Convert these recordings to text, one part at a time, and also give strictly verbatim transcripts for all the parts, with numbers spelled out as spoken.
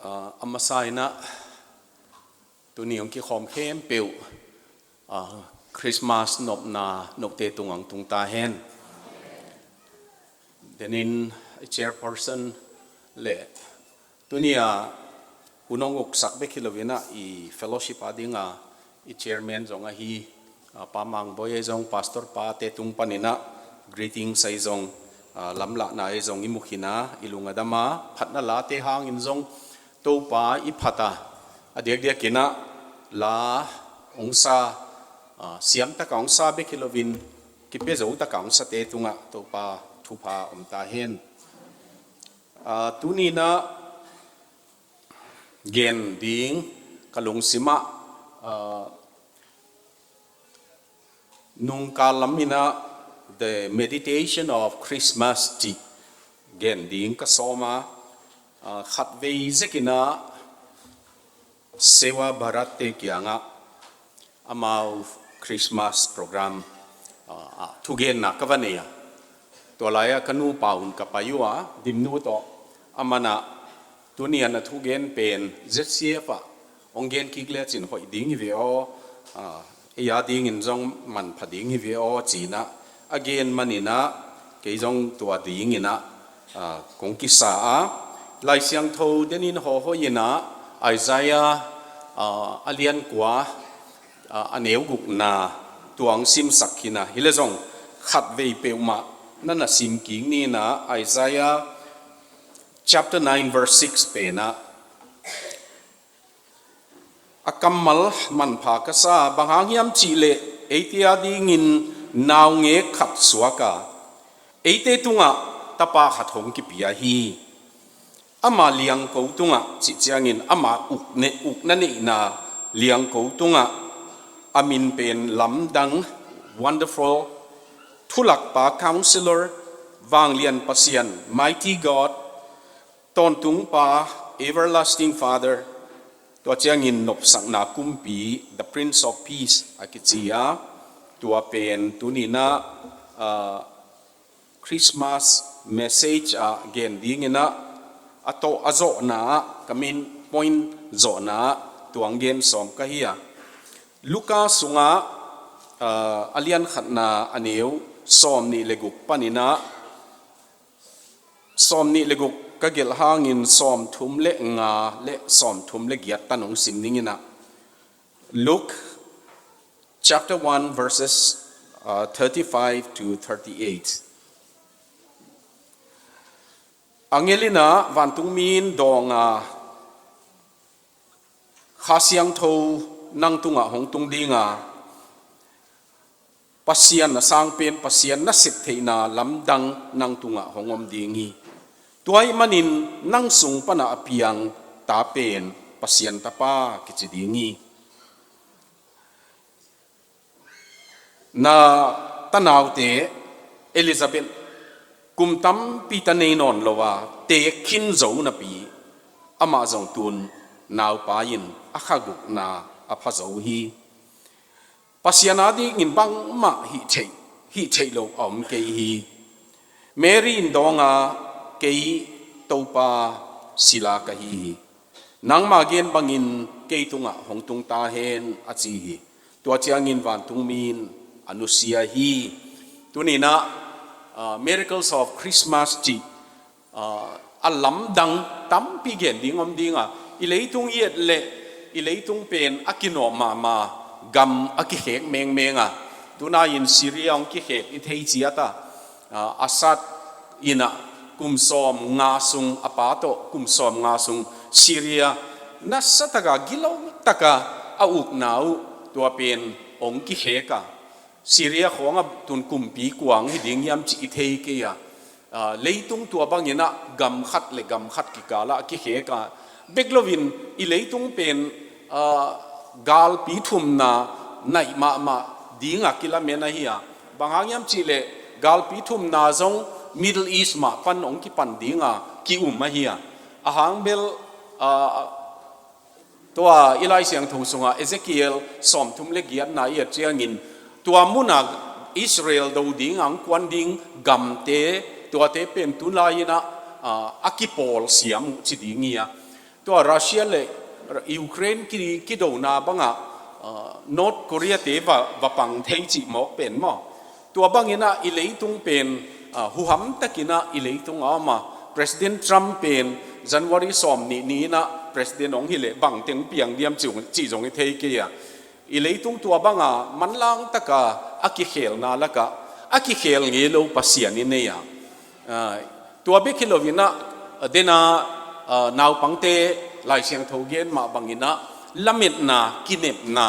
Ah, a masa inah tuni hong kikhawm khempeuh, ah, Christmas nopna note tungah hong tung ta hen. Denin i chairperson le tuni a hun hong uksak bek hi lo inah i fellowship a dinga i chairman zong ahi, ah, Pa Mang Bawi ahi zong, pastor pate tung paninah greetings ahi zong, ah, lamlahna ahi zong i mukhin a, i lung a dam a, phatna late hangin zong Topa i phat a, a diakdiakinah la hong sa, ah, siam taka hong sa bek hi loin kipia zo taka hong sate tungah Topa thupha om ta hen. Ah, tuninah gen ding ka lungsimah, ah, nungkal laminah The Meditation of Christmas cih gen ding ka sawm a, ah, khatvei zekinah Seva Bharatte kiangah amau Christmas program, ah, ah, thugenna ka va nei a. Tua lai-ah ka nupa un ka pai uh a, Dimnu tawh, amanah tuni a na thugen pen Z C F ah hong gen kik lecin hoih ding hi ve aw, ah, ei a dingin zong manpha ding hi ve aw, cinah a gen maninah kei zong tua dinginah, ah, kong kisa a. Lai Siangtho denin hawhhoih inah Isaiah, ah, a lian kua, ah, a neu gukna tua hong simsak khin a, hi le zong khatvei peuhmah na na sim kik ninah Isaiah chapter nine verse six penah, a kammal manpha ka sa, bang hang hiam cihleh eite a dingin naungek khat suak a, eite tungah tapa khat hong kipia hi. Ama liangko tungah cih ciangin ama uk ne-, ukna neihna liangko tungah a min pen Lamdang, Wonderful, Thulakpa, Counselor, Vanglian Pasian, Mighty God, Tawntungpa, Everlasting Father, tua ciangin Nopsakna Kumpi, The Prince of Peace a kici a, tua pen tuninah, ah, Christmas message ah gen dinginah a tawh a zawhna ah, ka main point zawhna ah tuang gen sawm ka hi a. Luka sungah, ah, a lian khatna a neu sawm nih le guk paninah sawm nih le guk ka gelh hangin sawm thum le nga le sawm thum le giat tan hong sim ninginah. Luke chapter one, verses, uh, thirty-five to thirty-eight. Angel inah vantungmi in dawng a, Kha Siangtho nang tungah hong tung ding a, Pasian a sang pen, Pasian na sep theihna lamdang nang tungah hong om ding hi. Tua ahih manin nang sung panah a piang ta pen Pasian Tapa kici ding hi. Na tanaute Elizabeth kum tampi ta nei nawn lo a, teek khin zo napi, amah zong tun naupai in a kha gukna a pha zo hi. Pasian a dingin bangmah hih theih, hih theih loh a om kei hi. Mary in dawng a, kei Topa sila ka hi hi. Nangma gen bangin kei tungah hong tung ta hen a ci hi. Tua ciangin vantungmi in a nusia hi. Tuninah, ah, Miracles of Christmas cih, ah, a lamdang tampi gen ding om ding a, i leitung i et leh i leitung pen a kinawh mahmah, gam a kikhek mengmeng a, tunai-in Syria hong kikhek i thei ciat a, ah, Assad inah kum sawm nga sung, a pa tawh kum sawm nga sung Syria nasataka gilotaka a ukna uh tua pen hong kikhek a, Syria khawngah tun kumpi kuang hi ding hiam cih i thei kei a, ah, leitung tua banginah gam khat le gam khat kikalah a kikhek a, bek loin i leitung pen, ah, galpi thumna naih mahmah dingah kilamen ahi a, bang hang hiam cihleh galpi thumna zong Middle East mah pan hong kipan dinga ki-um ahi a, a hang bel, ah, tua i Lai Siangtho sungah Ezekiel sawmthum le giatna i et ciangin tua munah Israel do ding a hong kuan ding gamte, tuate pen tunlai-inah, ah, a kipawl siam uh ci ding hi a. Tua Russia le Ukraine ki, kidona bangah, ah, North Korea te va, va pang thei cih mawk pen maw. Tua banginah i leitung pen, ah, huham takinah i leitung a om a, President Trump pen January sawm nih ni-inah President hong hileh bangteng piang diam cih, cih zong i thei kei a. I leitung tua banga manlang taka a kikhelna lakah a kikhel ngei lo Pasian i nei a. Ah, tua bek hi loinah, dena, ah, naupangte Lai Siangtho gen mah banginah lametna, kinepna,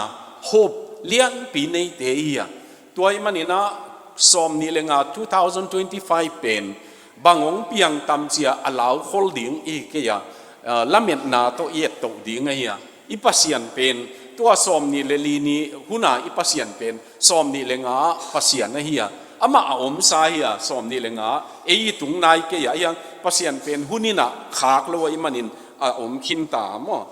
hope lianpi neite hi a. Tua i maninah sawm nih le nga two thousand twenty-five pen bang hong piang tam cia a laukhol ding i hi kei a, ah, lametna tawh i ettoh ding ahi a. I Pasian pen tua sawm nih le li ni huna i Pasian pen sawm nih le nga Pasian ahi a, amah a omsa hi a, sawm nih le nga ei i tung nai kei a, ahiang Pasian pen huninah khak lo a i manin a om khinta maw.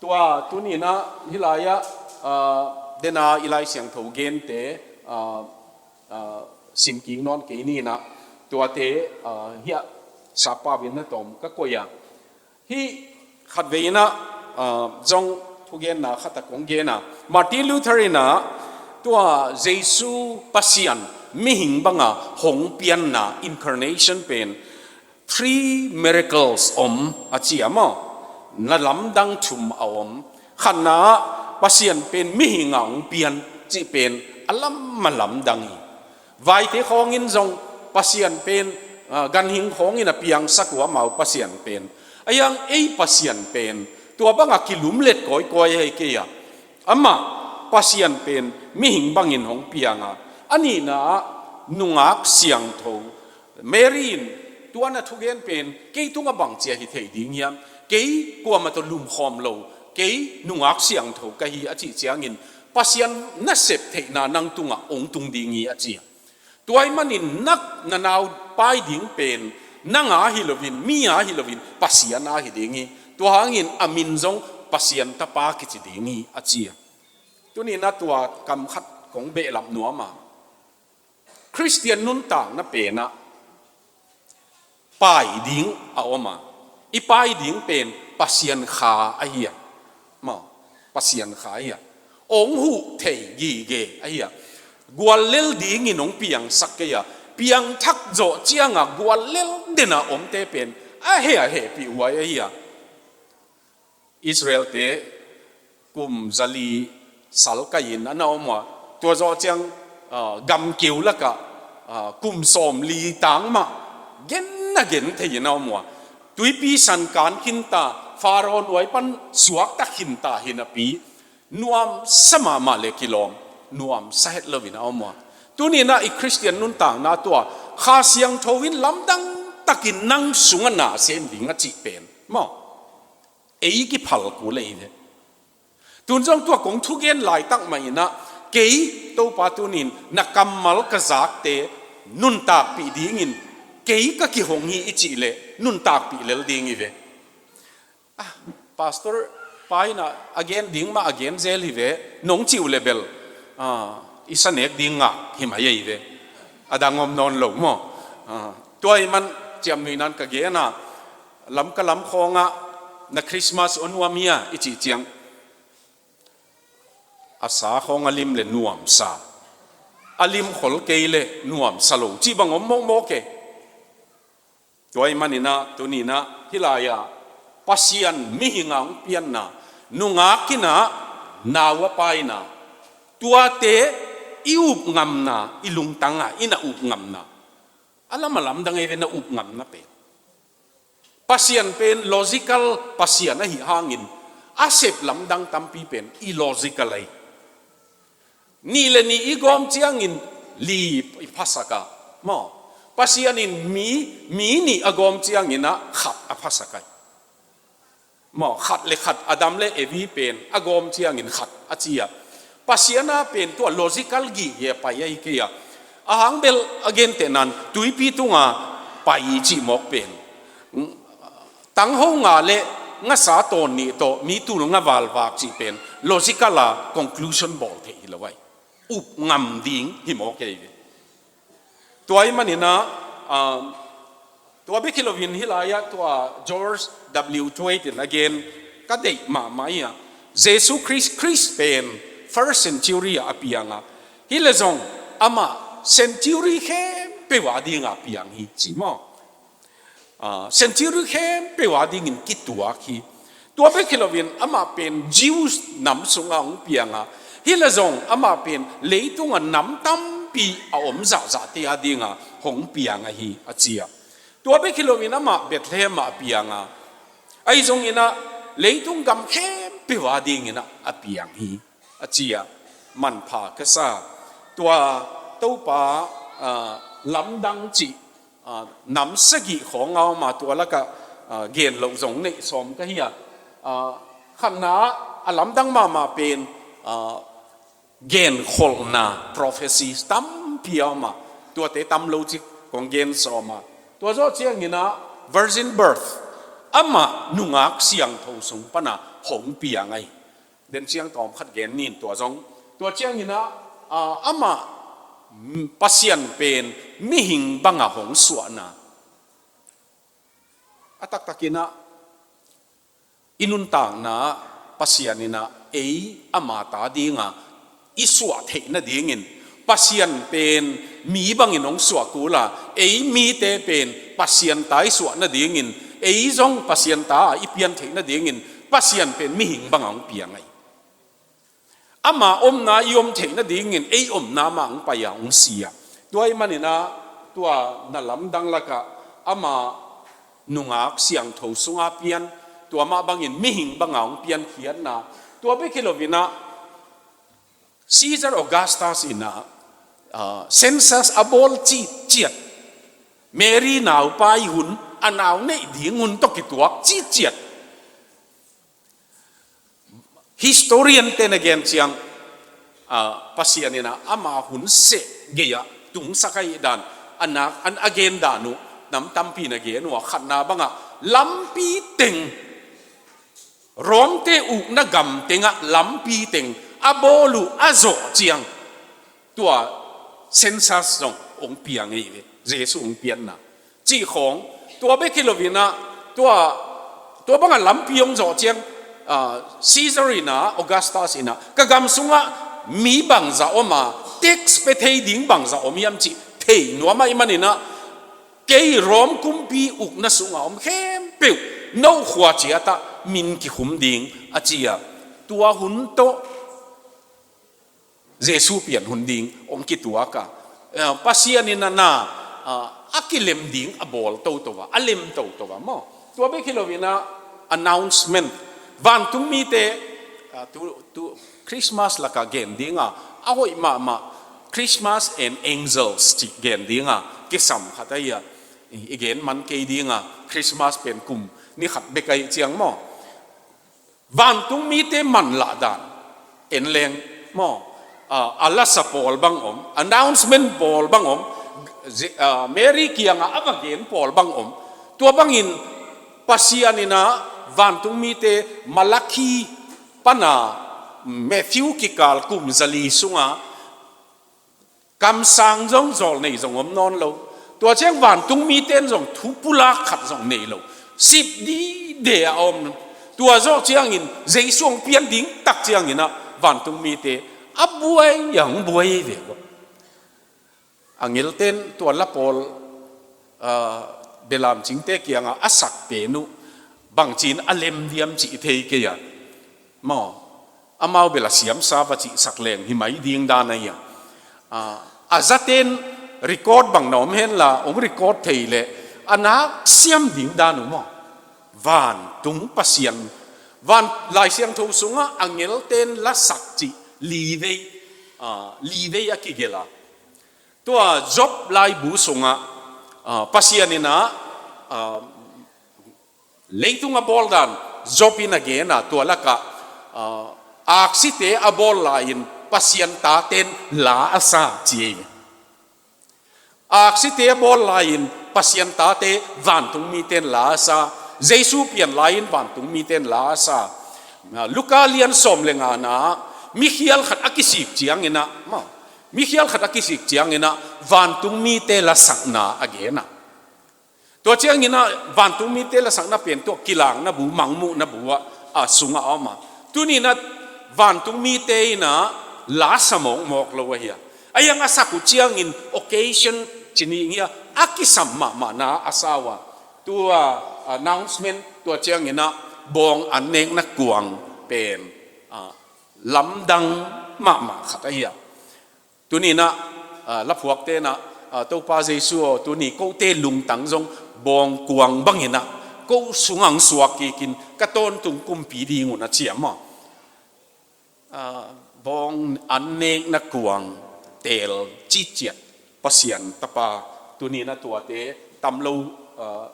Tua tuninah hilai-ah, ah, dena i Lai Siangtho gente, ah, ah, simkik nawn kei ninah tuate, ah, hiah sappau in na tawm ka koih a. Hih khatvei inah, ah, zong thugenna khat a kong gen a. Martin Luther inah tua Jesu Pasian mihing banga hong pianna, incarnation pen three miracles om a ci a maw. Na lamdang thum a om. Khatna ah Pasian pen mihing a hong pian cih pen a lam a lamdang hi. Vaite khawngin zong Pasian pen, ah, ganhing khawngin a piangsak uh amau Pasian pen. Ahiang ei Pasian pen tua banga kilumlet kawikawi ahi kei a. Amah Pasian pen mihing bangin hong piang a. A nihna ah nungak siangtho. Mary in tua na thugen pen kei tungah bangcia hi thei ding hiam? Kei kuamah tawh lumkhawm lo, kei nungak siangtho ka hi a cih ciangin Pasian nasep theihna nang tungah hong tung ding hi a ci a. Tua ahih manin na, na nau pai ding pen nang a hi loin, mi a hi loin, Pasian a hi ding hi. Tua hangin a min zong Pasian Tapa kici ding hi a ci a. Tuninah tua kam khat kong behlap nuam a. Khristian nuntakna penah pai ding a om a, i pai ding pen Pasian Kha ahi a, maw, Pasian Kha ahi a, hong huh thei gige ahi a, guallel dingin hong piangsak kei a, piangthak zawh cianga guallel dena omte pen a heh a hehpih huai ahi a. Israelte kum zali salkai-in a na om uh a, tua zawh ciang, ah, gamkeu lakah, ah, kum sawmli tang mah gen a gen thei-in a om uh a, tuipi san kan khinta, Faro nuai pan suakta khinta hi napi nuamsa mahmah le kilawm, nuamsa het loin a om uh a. Tuninah i Khristian nuntakna tua Kha Siangtho in lamdang takin nang sungah na sem ding a cih pen maw, ei kiphal kul ahi ve. Tun zong tua kong thugen laitak mah inah kei Topa tunin na kammal ka zakte nuntakpih dingin kei ka kihong hi i cih leh nuntakpih lel ding hi ve. Ah, Pastor Pa inah a gen ding mah a gen zel hi ve, nong cih uh le bel, ah, i sa nek ding ngak hi mai ahi ve. A dang om nawn lo maw. Ah, tua ahih man ciamnuih nan ka gen a, Lamka lam khawngah na Christmas hong nuam hia i cih ciang, a sa khawng a lim le nuamsa, a lim khol kei le nuamsa lo cih bang om mawkmawk e. Tua ahih maninah tuninah hih lai-ah Pasian mihing a hong pianna, nungak inah nau a paina, tuate i upngamna, i lungtang a i na upngamna, a lam a lamdang ei ve, na upngamna pen. Pasian pen logical Pasian ahih hangin a sep lamdang tampi pen illogical ahi. Nih le nih i gawm ciangin li i phasak a, maw? Pasian in mi, mi nih a gawm ciangin ah khat a phasak ahi. Maw, khat le khat, Adam le Evi pen a gawm ciangin khat a ci a. Pasian a pen tua logical gige a pai ahi kei a. A hang bel a gentehnan tuipi tunga pai cih mawk pen, tangho nga le ngasa tawn nih tawh mi tul nga valvak cih pen logical a conclusion bawl theih hi lo ahi. Up ngam ding hi mawk ahi ve. Tua ahih manin ah, um, Tua bek hi loin hih lai-ah tua George W. Dwight in a gen ka deih mahmah hi a, Jesu Khrist, Khrist pen first century ah a piang a, hi leh zong amah century khempeuh a dingin a piang hi ci maw. Ah, century khempeuh a dingin kituak hi. Tua bek hi loin amah pen Jews nam sungah hong piang a, hi leh zong amah pen leitung a nam tampi a om zahzahte a dingin hong piang ahi a ci a. Tua bek hi loin amah Bethlehem ah a piang a, ahi zongin ah leitung gam khempeuh a dingin ah a piang hi a ci a, manpha ka sa. Tua Topa, ah, lamdang cih, ah, nam sagih khawng a om a, tua lakah, ah, gen loh zong neih sawm ka hi a, ah, khatna a lamdang mahmah pen, ah, genkholhna, prophecies tampi a om a, tuate tam lo cik kong gen sawm a, tua zawh ciangin ah virgin birth, amah nungak siangtho sung panin hong piang ahi. Den ciang tawm khat gen ning tua zong. Tua ciangin ah, ah, amah, mm, Pasian pen mihing bangin hong suahna. A taktakin ah i nuntakna ah Pasian in ah ei ama ta dingin i suah theih nadingin Pasian pen mi bangin hong suah kul a, ei mite pen Pasian ta i suah nadingin, ei zong Pasian ta i pian theih nadingin Pasian pen mihing bangin hong piang ahi. Ama omna i om theih nadingin ei omna mah hong pai a, hong si a. Tua ahih manin ah tua na lamdang lakah ama nungak siangtho sungah pian, tua mah bangin mihing bangin hong piankhiatna. Tua bek hi loin ah Caesar Augustus in ah, ah, census a bawl citciat, Mary naupai hun, a nau neih ding hun tawh kituak citciat. Historian te na gen ciang, ah, Pasian in ah ama hun seh gei-ah tungsak ahih dan, a nak, an a gen dan uh nam tampi na gen uh a, khatna bangah lampi teng, Rom te ukna gam tengah lampi teng a bawl uh a zawh ciang, tua census zong hong piang ahi ve, Jesu hong pianna cih khawng. Tua bek hi loin ah, tua, tua bangah lampi hong zawh ciang, ah, Caesar in ah, Augustus in ah, ka gam sungah mi bangzah om a, tax pe thei ding bangzah om hiam cih thei nuam ahih manin ah, kei Rom kumpi ukna sungah om khempeuh no khua ciatah min kikhum ding a ci a. Tua hun tawh Jesu pian hun ding hong kituak a, eh, Pasian in ah na, ah, a kilem ding a bawl toto a, a lem toto a maw. Tua bek hi loin ah announcement, vantung mite, ah, tu, tu Christmas lakah gen ding a, a hoih mahmah Christmas and Angels cih gen ding a kisam khat ahi a, i, i gen man kei ding a, Christmas pen kum ni khat bek ahih ciang maw. Vantung mite manlah dan en leng maw, ah, a lasa pawl bang om, announcement pawl bang om, Ze-, ah, Mary kiangah a va gen pawl bang om. Tua bangin Pasian in ah vantung mite Malakhi panin Matthew kikal kum zali sungah kamsang zong zawl nei zong om nawn lo. Tua ciang vantung mite in zong thu pulak khat zong nei lo. Sip dide a om. Tua zawh ciangin Jesu hong pian ding tak ciangin ah vantung mite a buai, a hong buai ve. Angelte'n tua la pawl, ah, belamcingte kiangah a sak pen uh bangci-in a lem diam cih thei kei a. Maw, amau bel a siamsa va cihsak leng hi mai ding dan ahi a. Ah, a zate'n record bang na om henla, hong record thei leh a nak siam ding dan uh maw. Vantung Pasian, van Lai Siangtho sungah angelte'n la sak cih li vei, ah, li vei a kigelh a. Tua Job laibu sungah, ah, Pasian in ah, ah, leitung a bawl dan Job in a gen a, tua lakah, ah, aksite a bawl lai-in Pasian tate'n la a sa ci hi. Aksite a bawl lai-in Pasian tate vantung mite'n la a sa, Jesu pian lai-in vantung mite'n la a sa. Ah, Luka lian sawm le ngana, mikhial khat a kisik ciangin ah, maw, mikhial khat a kisik ciangin ah vantung mite lasakna a gen a. Tua ciangin ah vantung mite lasakna pen tua kilangna bu, mangmuhna bu ah, a sungah a om a. Tuni-in ah vantung mite in ah la sa mawkmawk lo ahi a. Ahi hang a sak uh ciangin occasion ci ni ngia a kisam mahmahna a sa uh a. Tua announcement tua ciangin ah bawng an nekna kuang pen, ah, lamdang mahmah khat ahi a. Tuni-in ah, ah, laphuakte in ah, ah, Topa Jesu aw, tuni kote lungtang zong bawng kuang bangin ah ko sungah hong suak kikin ka tawntung kumpi ding un a ci a maw. Ah, bawng an nekna kuang teel ciciat Pasian Tapa, tuni-in ah tuate tam lo, ah,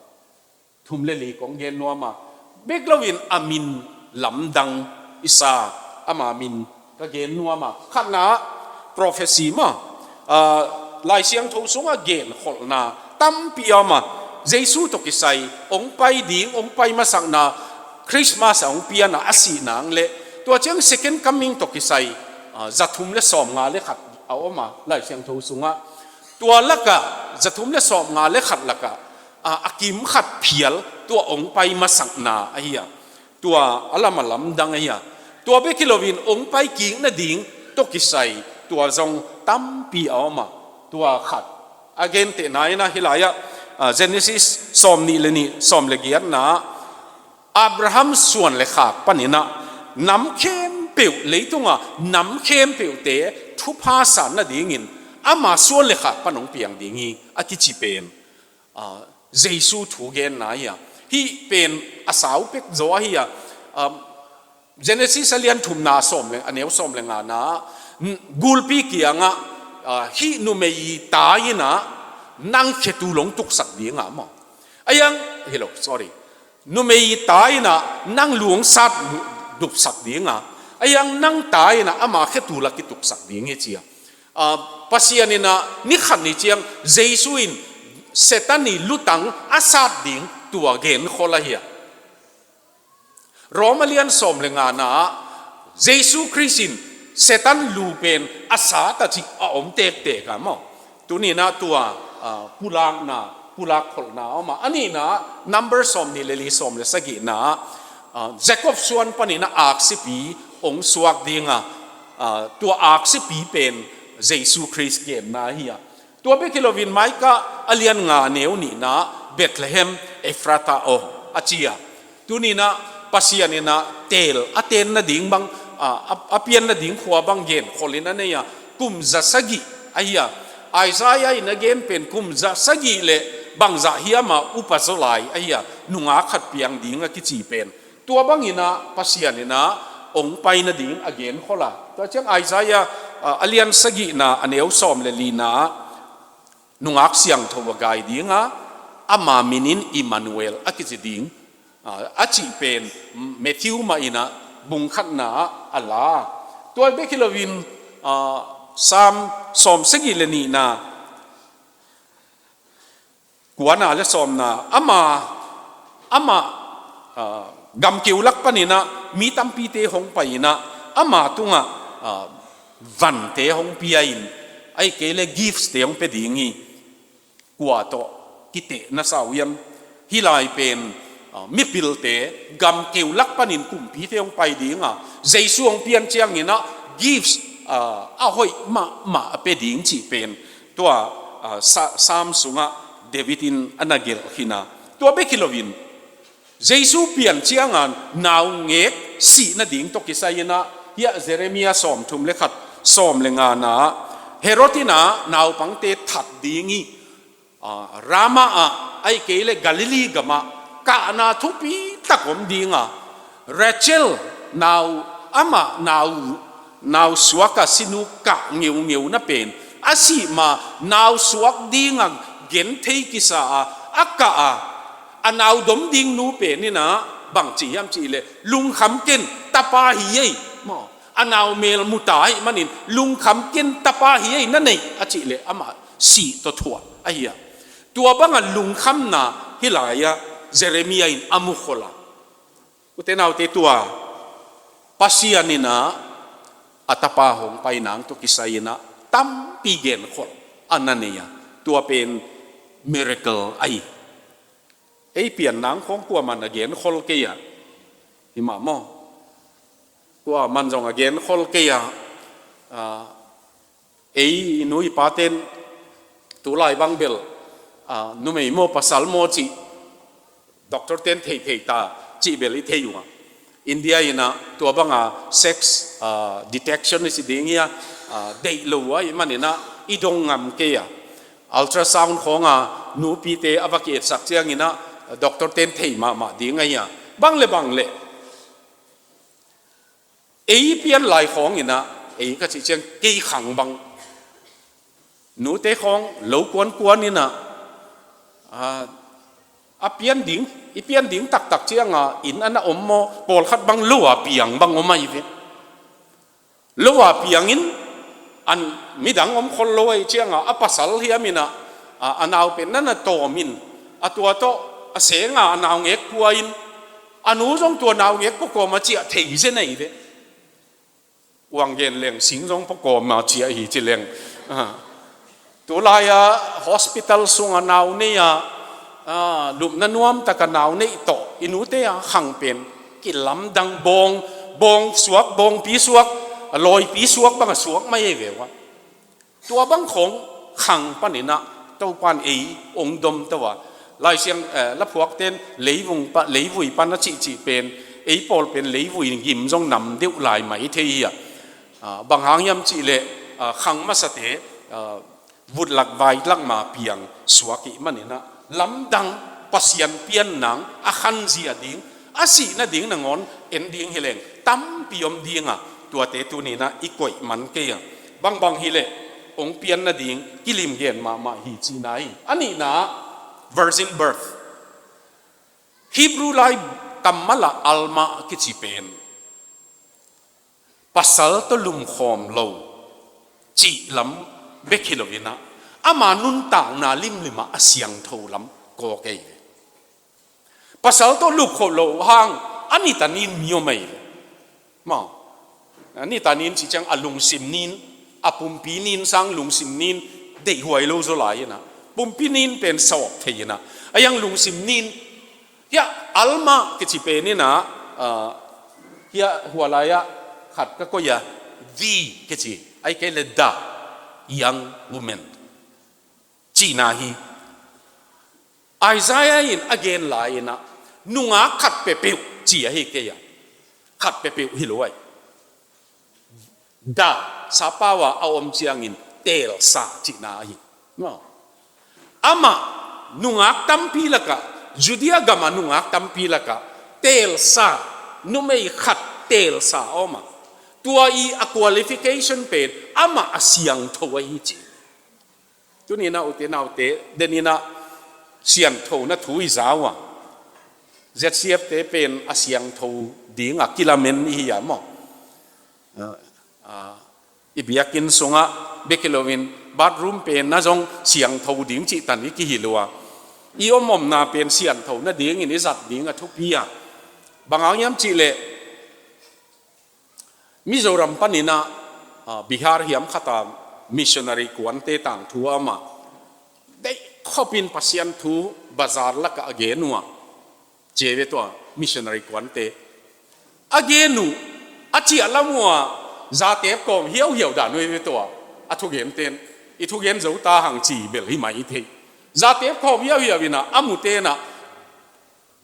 thum le li kong gen nuam a, bek loin a min lamdang i sa, ama min ka gen nuam a. Khatna, prophecy maw, ah, Lai Siangtho sungah genkholhna tampi a om a. Jesu tawh kisai hong pai ding, hong pai masakna, Christmas a hong pian a, a sih nang le tua ciang second coming tawh kisai, ah, za thum le sawmnga le khat a om a, Lai Siangtho sungah. Tua lakah, za thum le sawmnga le khat lakah, a, a kim khat phial tua hong pai masakna ahi a. Tua a lam a lamdang ahi a. Tua bek hi loin hong pai kik nading tawh kisai tua zong tampi a om a. Tua khat a gentehna in ah hih lai-ah, a, Genesis sawm nih le nih, sawm le giatna, Abraham suan le khak panin ah nam khempeuh, leitunga nam khempeuhte thupha san nadingin ama suan le khak pan hong piang ding hi a kici pen, ah, Jesu thugenna hi a. Hih pen a sau pek zaw ahi a. Ah, Genesis a lian thumna sawm le, a neu sawm le ngana, n-, gulpi kiangah, ah, hih numei ta in ah nang khetul hong tuksak ding a maw. Ahi hang, hi lo, sorry. Numei ta in ah nang lu hong sat dupsak ding a, ahi hang nang ta in ah ama khetul a kituksak ding hi ci a. Ah, Pasian in ah ni khat ni ciang Jesu in Satan i lutang a sat ding tua genkhol ahi a. Rom a lian sawm le ngana ah Jesu Khrist in Satan lu pen a sat a cih a om tektek a maw. Tuni-in ah tua, ah, pulakna, pulakkholhna a om a. A nihna, Number sawm nih le li, sawm le sagihna, ah, Jacob suan panin ah aksipi hong suak ding a, ah, tua aksipi pen Jesu Khrist genna hi a. Tua bek hi loin Micah a lian nga, neu nihna, Bethlehem Efrata aw a ci a. Tuni-in ah Pasian in ah teel a ten nading bang, a, a, a pian nading khua bang genkholh in a nei a, kum za sagih ahi a. Isaiah in a gen pen kum za sagih le bangzah hiam a upa zaw lai ahi a, nungak khat piang ding a kici pen. Tua bangin ah Pasian in ah hong pai nading a genkhol a. Tua ciang Isaiah, a, a lian sagihna, a neu sawm le lina, nungak siangtho a gai ding a, ama min in Immanuel a kici ding, a, a cih pen Matthew mah in ah bung khatna ah a la. Tua bek hi loin, a, Psalm sawm sagih le nihna, kuana le sawmna, ama, ama, ah, gamkeu lak panin ah mi tampite hong pai in ah ama tungah, ah, vante hong pia in, ahih kei le gifts te hong pia ding hi. Kua tawh kiteh na sa uh hiam? Hih lai pen, ah, mipilte gamkeu lak panin kumpite hong pai ding a, Jesu hong pian ciangin ah gifts, ah, a hoih mahmah a pia ding cih pen tua, ah, Sa-, Psalm sungah David in a na gelh khin a. Tua bek hi loin Jesu pian ciangin naungek sih nading tawh kisai in ah, hiah Jeremiah sawmthum le khat, sawm le ngana, Herod in ah naupangte that ding hi. Ah, Ramah ah, ahih kei le Galilee gamah kahna thupi tak om ding a, Rachel nau, amah nau, nau suak a sinu kah ngeungeu na pen, a sih ma nau suak ding a genthei kisa a, a kah a, a nau dom ding nu pen in ah bang ci hiam cih leh, lungkham ken, tapa hi ei, maw. A nau mel mu ta ahih manin lungkham ken, tapa hi ei, na neih a cih leh amah sih tawh thuah ahi a. Tua banga lungkhamna hih lai-ah Jeremiah in a mukhol a. Ute naute, tua Pasian in ah a tapa hong pai nang tawh kisai in ah tampi genkhol a na nei a. Tua pen miracle ahi. Ei pian nang khawng kuaman a genkhol kei a, hi mah maw? Kuaman zong a genkhol kei a, ah, ei i nu i paten tulai bang bel, ah, numei maw pasal maw cih doctor ten theihtheih ta cih bel i thei uh a. India in ah tua banga sex, ah, detection i ci ding hi a, ah, deih lo uh ahih manin ah i dong ngam kei a. Ultrasound khawng a nupite a va ki-etsak ciangin ah doctor ten thei mahmah ding ahi a. Bang le bang le ei pian lai khawngin ah, ei ka cih ciang kei khang bang, nute khawng lo kuankuan in ah, ah, a pian ding, i pian ding taktak ciang a inn a na om maw, pawlkhat bang lo a piang bang om ahi ve. Lo a piangin, an midang om khol lo ahih ciang a, a pasal hiam in ah, a, a nau pen na na tawm in, a tua tawh a seng a, a naungek pua in, a nu zong tua naungek pua kawm a ciah thei zen ahi ve. Uang gen leng sing zong pua kawm a ciah hi ci leng. Ah. Tulai a hospital sung a nau nei a, ah, lupna nuam tak a nau neih tawh i nute a khang pen kilamdang, bawng, bawng suak, bawngpi suak, a lawipi suak bang a suak mai ei ve uh a. Tua bang khawng khang panin ah Topan ei ong dom to a. Lai Siang, eh, laphuakten leivung pa, leivui pan a cihcih pen, ei pawl pen leivui gim zong nam deuh lai mai thei hi a. Ah, bang hang hiam cih leh, ah, khang masate, ah, vutlak vaitlak ma piang suak ih manin ah, lamdang, Pasian pian nang a khanzia ding, a sih nading nangawn en ding hi leng tampi om ding a, tuate tuni in ah i koih man kei a. Bangbang hi leh ong pian nading kilim gen mahmah hi cihna hi. A nihna ah virgin birth. Hebrew lai kammal ah Alma kici pen pasal tawh lumkhawm lo cih lam bek hi lo in ah, ama nuntakna limlim ah a siangtho lam kawk ei ve. Pasal tawh lumkhawm lo hang a nitanin mi om ei ve. Maw, a nitanin cih ciang a lungsim nin, a pumpi nin sang lungsim nin deihhuai lo zaw lai in ah, pumpi nin pen sawp thei in ah, a hiang lungsim nin, hiah Alma kici pen in ah, ah, hiah hua lai ah khat ka koih a, the kici, ahih kei leh the young woman cihna hi. Isaiah in a gen lai in ah, nungak khat peuhpeuh ci ahi kei a, khat peuhpeuh hi lo ai. The, sapau a a om ciangin teelsa cihna ahi. Maw. Amah nungak tampi lakah, Judea gam a nungak tampi lakah teelsa, numei khat teelsa a om a, tua ih a qualification pen amah a siangtho ahi ci. Tuni in ah ute naute, den in ah sianthona thu i za uh a, Z C F te pen a siangtho ding a kilamen i hi a maw. Ah, ah, i biakinn sungah bek hi loin bathroom pen na zong siangtho ding cih tan i kihilh uh a, i om omna pen siangtho nadingin i zat ding a thupi a. Bang hang hiam cih leh Mizoram panin ah, ah, Bihar hiam khat a missionary kuante tangthu a om a, deih khopin Pasian thu bazar lakah a gen uh a, ci ei ve tua missionary kuante. A gen uh, a ciah lam uh a, zatep kawm hiauhiau dan uh ei ve tua, a thugen ten. I thugen zo ta hang ci bel hi mai thei. Zatep kawm hiauhiau in ah, a mute in ah,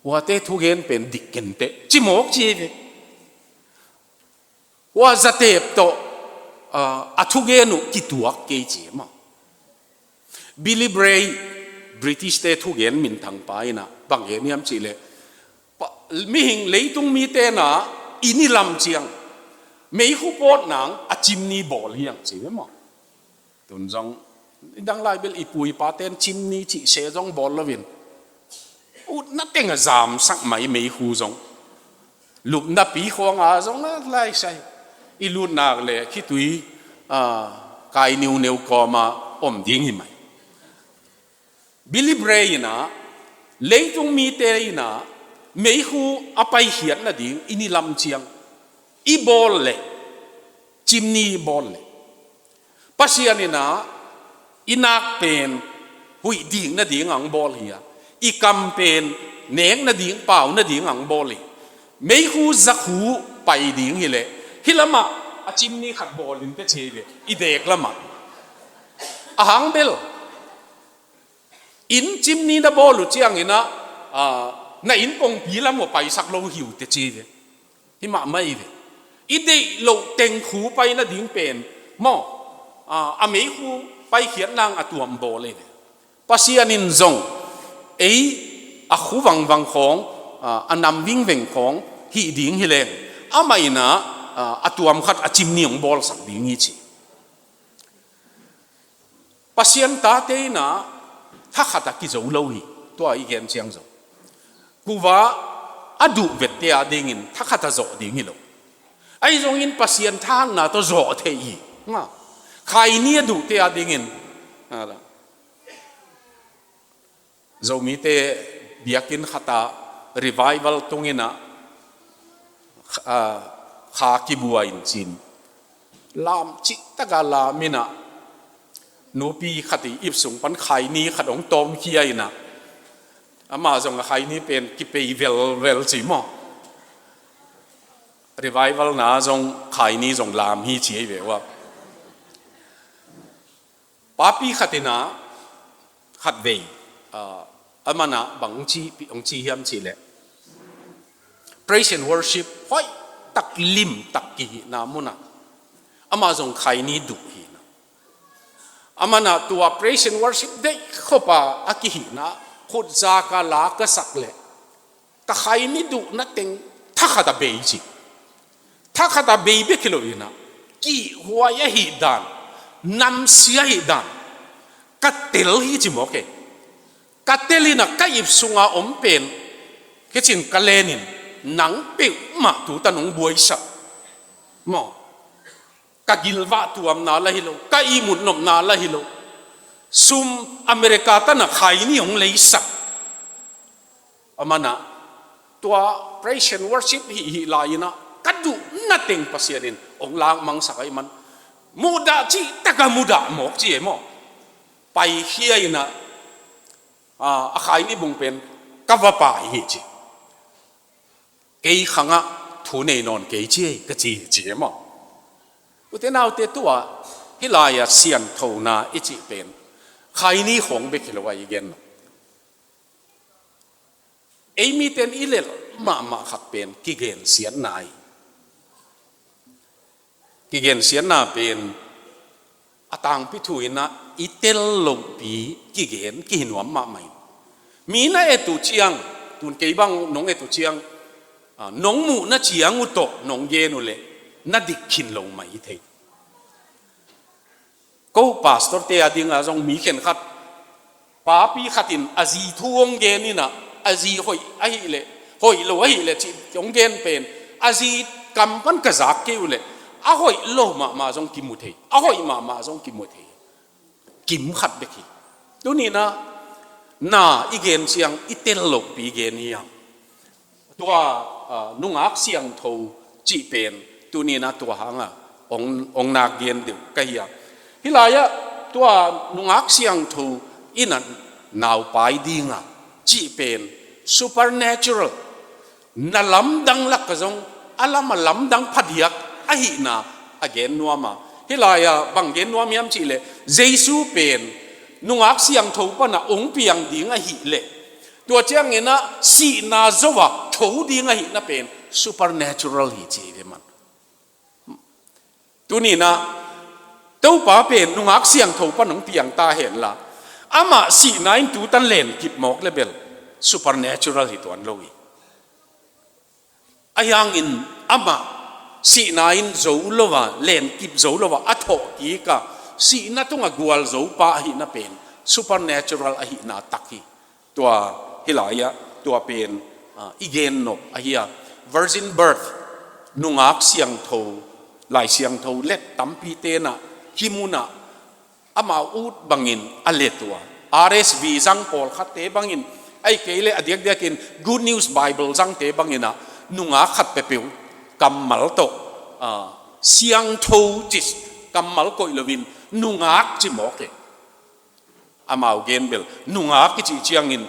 huate thugen pen dik kenteh, ci mawk ci ei ve. Hua zatep tawh, ah, a thugen uh kituak kei ci maw. Billy Bray, British te thugen minthang pa in ah, bang gen hiam cih leh, pa, mihing leitung mite in ah i ni lam ciang, meikhu pawt nang a chimney bawl hi hang ci ve maw. Tun zong, i dang lai bel i pu i pa ten chimney cih se zong bawl loin, utna teng a zamsak mai meikhu zong. Lupna pi khawng a zong na lai sai. I lut nak leh khitui, ah, kai niuneu kawm a om ding hi mai. Billy Bray in ah, leitung mite in ah, meikhu a paikhiat nading i ni lam ciang, i bawl leh, chimney i bawl leh, Pasian in ah, i nak pen huih dik nading a hong bawl hi a, i kam pen Nek nading, pau nading ang bawl hi. Meikhu zakhu pai ding hileh, hih lamah a chimney khat bawl in teci hi ve, i dek lamah. A hang bel, inn chimney na bawl uh ciangin ah, ah, na inn kongpi lam uh paisak lo hi uh teci hi ve. Hi mahmah hi ve. I deih loh teng khu pai nading pen maw, ah, a meikhu paikhiat nang a tuam bawl hi ve. Pasian in zong ei a khu vangvang khawng, ah, a nam vingveng khawng hih ding hileng, amah in ah, ah, a tuam khat a chimney hong bawlsak ding hi ci. Pasian tate in ah thakhat a kizo lo hi, tua i gen ciang zong. Kuva a duh vette a dingin thakhat a zawh ding hi lo. Ahi zongin Pasian thahna tawh zawh thei hi. Nga. Khaini a duhte a dingin. Nga la. Zomite biakinn khat ah revival tungin ah, ah, kha kibua in cin. Lam cihtak a lam in ah, nupi khat i ip sung pan khaini khat hong tawmkhia in ah, amah zong a khaini pen kipei velvel ci maw. Revival na zong khaini zong lam hi ci hi ve ua. Papi khat in ah, khatvei, ah, amah in ah bang hong ci, hong ci hiam cih leh, praise and worship hoihtak limtak kihihna mun ah, amah zong khaini duh hi in ah. Amah in ah tua praise and worship deih khop a a kihihna, khutzak a la ka sak leh, ka khaini duhna teng thakhat a bei ci. Thakhat a bei bek hi lo in ah, kihhuai ahih dan, namsia ahih dan ka tel hi ci mawk e. Ka tel in ah ka ip sung a om pen, kicin ka len in, nang peuhmah tu tan hong buaisak maw. Ka gilvah tuamna la hi lo, ka ihmut nopna la hi lo. Sum America tan ah khaini hong leisak. Amah in ah tua praise and worship hih hih lai in ah, ka duhna teng Pasian in hong lakmangsak ahih man, mudah cihtak a mudah mawk ci e maw. Paikhia in ah, ah, a khaini bung pen ka va pai hi ci. Kei khang ah thu nei nawn kei ci e, ka ci hi ci e maw. Ute naute, tua hih lai a sianthona i cih pen khaini khawng bek hi lo a i gen lo. Ei mite in i lelh mahmah khat pen kigensiatna hi. Kigensiatna pen a tangpi thu in ah i tel lohpi kigen kihi nuam mahmah hi. Mi na et uh ciang, tun kei bang nong et uh ciang, ah, nong muhna ciang uh tawh nong gen uh leh na dik khin lo mah hi thei. Ko pastorte a ding a zong mi khenkhat, papi khat in a zi thu hong gen in ah, a zi hoih ahih leh, hoih lo ahih leh cih hong gen pen, a zi kam pan ka zak kei uh leh, a hoih lo mahmah zong kimu thei, a hoih mahmah zong kimu thei. Kim khat bek hi. Tuni in ah na i gen ciang i tel lohpi gen hi hang. Tua, ah, nungak siangtho cih pen tuni in ah tua hang a hong, hong nak gen deuh ka hi a. Hih lai ah tua nungak siangtho in ah naupai ding a cih pen supernatural, na lamdang lak ah zong a lam a lamdang phadiak ahihna a gen nuam a. Hih lai ah bang gen nuam hiam cih leh, Jesu pen nungak siangtho pan ah hong piang ding ahih leh, tua ciangin ah sihna zo a tho ding ahihna pen supernatural hi ci hi ve man. Tuni in ah Topa pen nungak siangtho pan hong piang ta hen la, amah sihna in tu tan len kip mawk leh bel supernatural hi tuan lo hi. Ahi hangin amah sihna in zo lo a, len kip zo lo a, a thawh kik a, sihna tungah gualzo pa ahihna pen supernatural ahihna tak hi. Tua hih lai ah tua pen, ah, i gen nop ahi a. Virgin birth, nungak siangtho, Lai Siangtho let tampite in ah hih mun ah amau ut bangin a let uh a. R S V zang pawlkhatte bangin, ahih kei leh a diakdiakin Good News Bible zangte bangin ah nungak khat peuhpeuh kammal tawh, ah, siangtho ci kammal koih loin nungak ci mawk e. Amau gen bel nungak i cih ciangin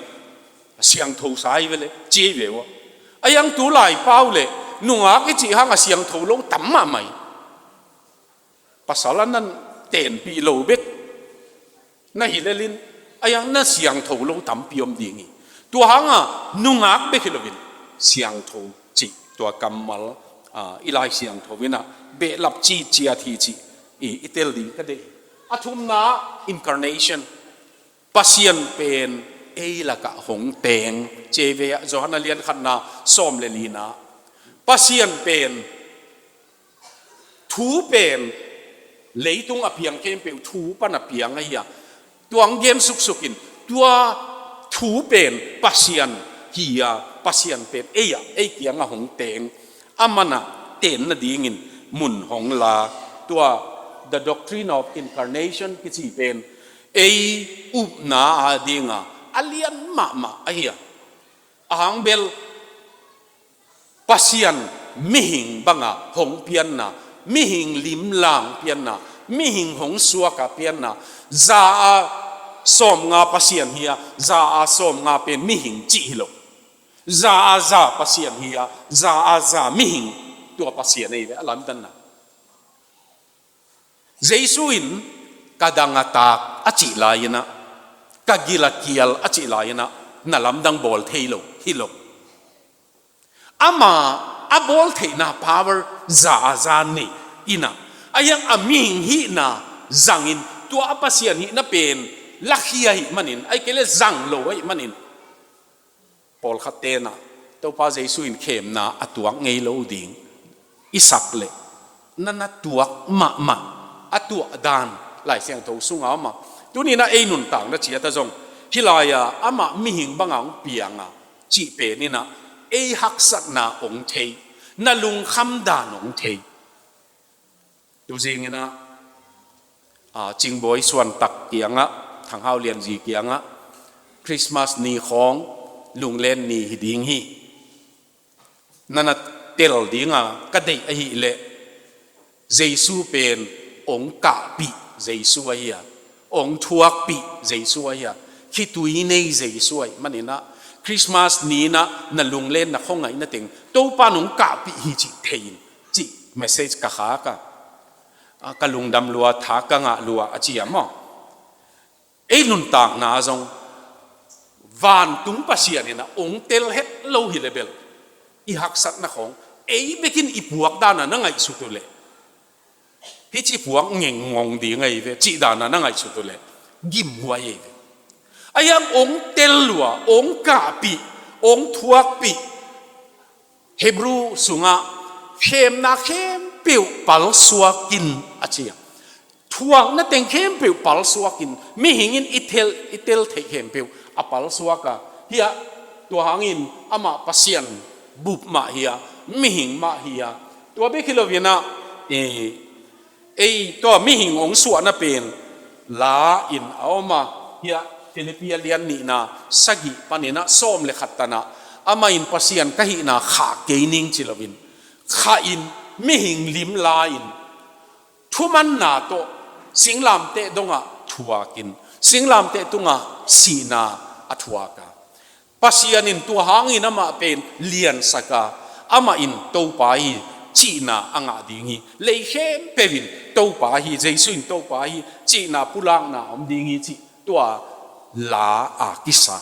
A siangtho sa hi ve le, ci hi ve ua. A iang tu lai pau le, nungak i cih hang a siangtho lo tam mahmah hi. Pasal a nan tenpih lo bek na hi lelin, a iang na siangtho lo tampi om ding hi. Tua hanga nungak bek hi loin siangtho cih tua kammal, a, i Lai Siangtho inah behlap ciciat hi cih i, i tel ding ka deih. A thumna, incarnation. Pasian pen ei lakah hong teng, ci hi ve ah, Johan a lian khatna sawm le lina. Pasian pen, thu pen, leitung a piang khempeuh thu pan a piang ahi a. Tua hong gen suksukin, tua thu pen Pasian hi a, Pasian pen ei ah, ei kiangah hong teng. A manah ten nadingin mun hong la. Tua The Doctrine of Incarnation kici pen ei upna a dinga a lian mahmah ahi a. A hang bel Pasian mihing banga hong pianna, mihing limlang pianna, mihing hong suaka pianna, za a sawmnga Pasian hi a, za a sawmnga pen mihing cih hi lo. Za a za Pasian hi a, za a za mihing, tua Pasian ei ve a lamdanna. Jesu in ka dang a tak a cih lai-inah, ka gil a kial a cih lai-inah, na lamdang bawl thei lo, hi lo. Ama a bawl theihna power za a za nei inah, a iang a mihing hihna zangin, tua a Pasian hihna pen lakhia ahih manin, ahih kei le zang lo ahih manin, pawlkhat tenah Topa Jesu in khemna a tuak ngei lo ding i sak leh, na na tuak mahmah a tuah dan Lai Siangtho sunga om a. Tuninah ei nuntakna ciat a zong hih lai-a amah mihing banga hong pianga cih peninah ei haksatna hong thei, na lungkham dan hong thei. Tuzinginah, a, Cingbawi Suantak kiangah, Thang Hau Lianzi kiangah, Christmas ni khawng lunglen ni hi ding hi. Na na tel dinga ka deih ahih leh, Jesu pen hong kahpih Jesu ahi a, hong thuakpih Jesu ahi a, khitui nei Jesu ahih maninah, Christmas ni-inah na lunglen na khuangaihna teng Topa in hong kahpih hi cih thei in, cih message ka khak a, a, ka lungdam lua, tha ka ngah lua a ci a maw. Ei nuntakna zong vantung Pasian inah hong tel het lo hi le bel, i haksatna khawng ei bekin i puak dana na ngaihsut uh leh, hih ci puak ngengngong ding ahi ve cih dana na ngaihsut uh leh, gimhuai ahi ve. A iang hong tel lua, hong kahpih, hong thuakpih. Hebrew sungah khemna khempeuh palsuakin a ci a. Thuakna teng khempeuh palsuakin, mihing in i tel, i tel theih khempeuh a palsuak a. Hiah, tua hangin amah Pasian bup mah hi a, mihing mah hi a. Tua bek hi loinah, eh, ei tua mihing hong suahna pen la in a om a, hiah Philippi a lian nihna sagih paninah sawm le khat tanah, amah in Pasian ka hihna khah kei ning ci loin, khah in, mihing lim la in, thumanna tawh singlamteh dongah thuakin, singlamteh tungah sihna a thuak a. Pasian in tua hangin amah pen liansak a, amah in Topa hi cihna a ngah ding hi. Lei khempeuh in Topa hi, Jesu in Topa hi cihna pulakna om ding hi cih tua la a kisa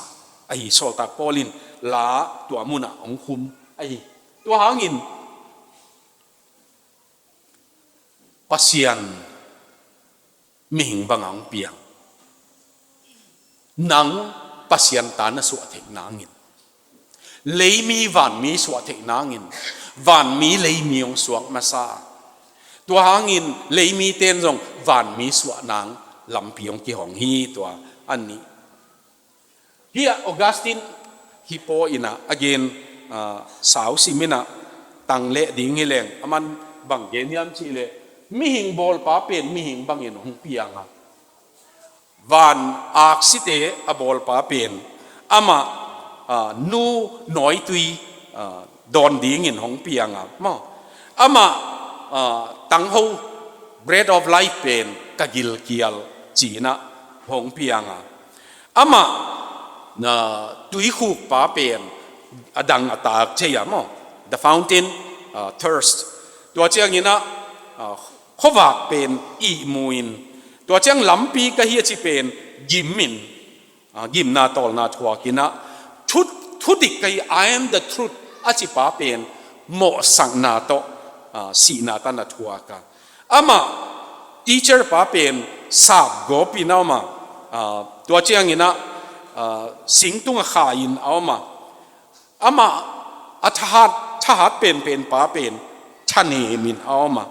ahi. Sawltak Paul in la tua munah hong khum ahi. Tua hangin Pasian mihing banga hong piang. Nang Pasian ta na suah theih nangin, leimi vanmi suah theih nangin, vanmi leimi hong suak masa. Tua hangin leimi ten zong vanmi suah nang lampi hong kihong hi. Tua a nih. Hiah Augustine Hippo inah a gen, ah, sau sim inah tang leh ding hi leng, aman bang gen hiam cih leh, mihing bawlpa pen mihing bangin hong piang a, van aksite a bawlpa pen amah, ah, nu nawitui, ah, dawn dingin hong piang a maw. Amah, ah, tangho, bread of life pen ka gilkial ci-inah hong piang a. Amah, ah, tuikhuk pa pen a dang a tak cia maw, the fountain, uh, thirst. Tua ciangin ah, uh, khuavak pen ihmu in, tua ciang lampi ka hi a ci pen gim in, uh, gimna tawlna thuak in ah, thu, thudik ka hi, "I am the truth," a ci pa pen mawhsakna tawh, uh, sihna tan a thuak a. Amah teacher pa pen sapgawp in a om a, ah, tua ciangin ah, ah, singtung a kha in a om a. Amah a thahat, thahat penpen pa pen thanem in a om a.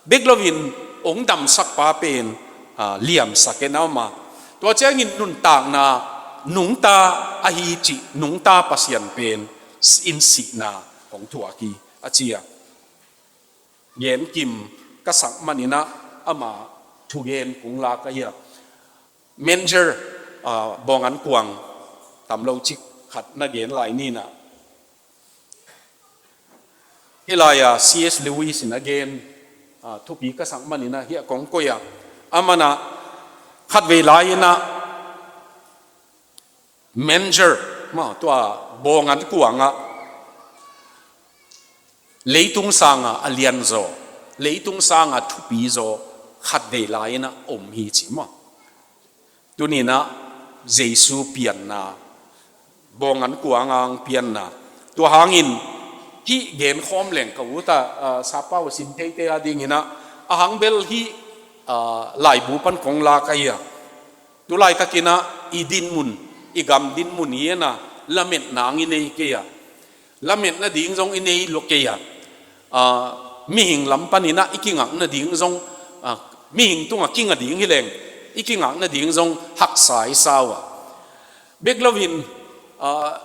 Bek loin hong damsak pa pen, ah, liamsak in a om a. Tua ciangin nuntakna nungta ahi cih, nungta Pasian pen in sihna hong thuak hi a ci a. Gen kim ka sak manin ah ama thugen kong lak ahi a. Manger, ah, bawng an kuang tam lo cik khat na gen lai ni in ah. Hih lai-ah C S Lewis in a gen, ah, thupi ka sak manin ah hiah kong koih a. Aman ah khatvei lai-in ah manger, maw, tua bawng an kuang ah leitung sangin a lianzaw, leitung sangin a thupizaw khatvei lai-in ah om hi ci maw. Tuni-in ah Jesu pianna, bawng an kuang ah hong pianna. Tua hangin hih genkhawm leng ka ut a, ah, sap pau a sim theite a dingin ah, a hang bel hih, ah, laibu pan kong lak ahi a. Tu laitakin ah i dinmun, i gam dinmun hi-in ah, lametna hong i nei kei a. Lamet nading zong i nei lo kei a. Ah, mihing lam panin ah i kingak nading zong, ah, mihing tungah kinga ding hi leng, i kingak nading zong haksa i sa uh a. Bek loin, ah,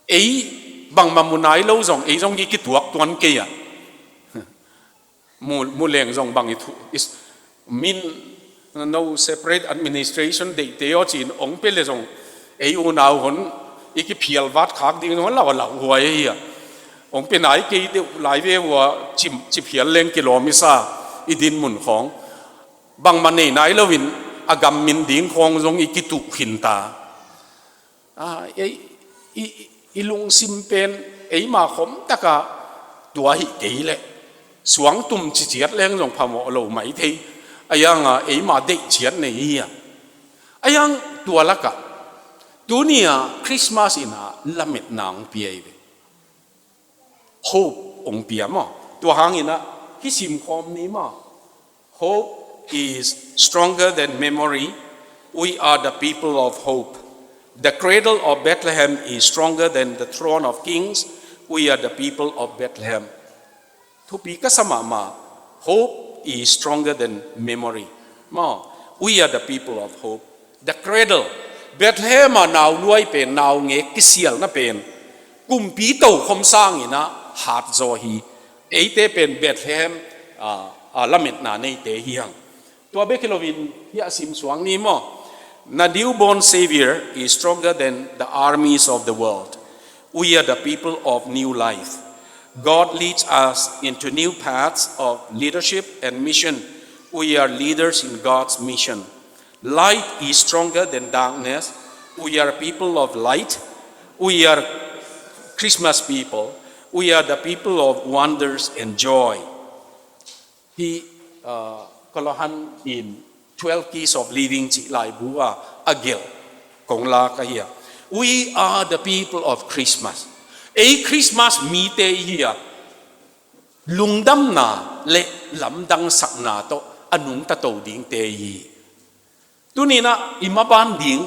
ei bangmah mu nai lo zong, ei zong i kituak tuan kei a. Mu, mu leng zong bang i thu, is, min, no separate administration deihte aw ci-in hong pia leh zong, ei unau hon i kiphial vat khak ding zong a lau a lauhuai ahi a. Hong pia nai kei deuh lai ve uh a, ci, ci phial leng kilawm i sa, i dinmun khawng. Bangmah nei nai loin a gam min ding khawng zong i kituh khin ta. Ah, ei, i, i, i lungsim pen eima khom takin tua hi kei leh suangtum ciciat leng zong phamawh lo mai thei. A hiangin eima deih ciat nei hi a. A hiang tua lakah tuni-a Christmas in ah lametna hong pia hi ve. Hope hong pia maw. Tua hangin ah hih simkhawm ni maw. Hope is stronger than memory. We are the people of hope. The cradle of Bethlehem is stronger than the throne of kings. We are the people of Bethlehem. Thupi ka sa mahmah. Hope is stronger than memory. Maw, we are the people of hope. The cradle. Bethlehem ah nauluai pen, naungek kisialna pen kumpi tokhom sangin ah hatzaw hi. Eite pen Bethlehem, ah, ah, lametna neite hi hang. Tua bek hi loin hiah sim suak ni maw. The newborn Savior is stronger than the armies of the world. We are the people of new life. God leads us into new paths of leadership and mission. We are leaders in God's mission. Light is stronger than darkness. We are people of light. We are Christmas people. We are the people of wonders and joy. Hih, uh, Colohan in Twelve Keys of Living cih laibu ah a gelh kong lak ahi a. We are the people of Christmas. Ei Christmas mite i hi a, lungdamna le lamdangsakna tawh a nungta to dingte i hi. Tuni-in ah i maban ding,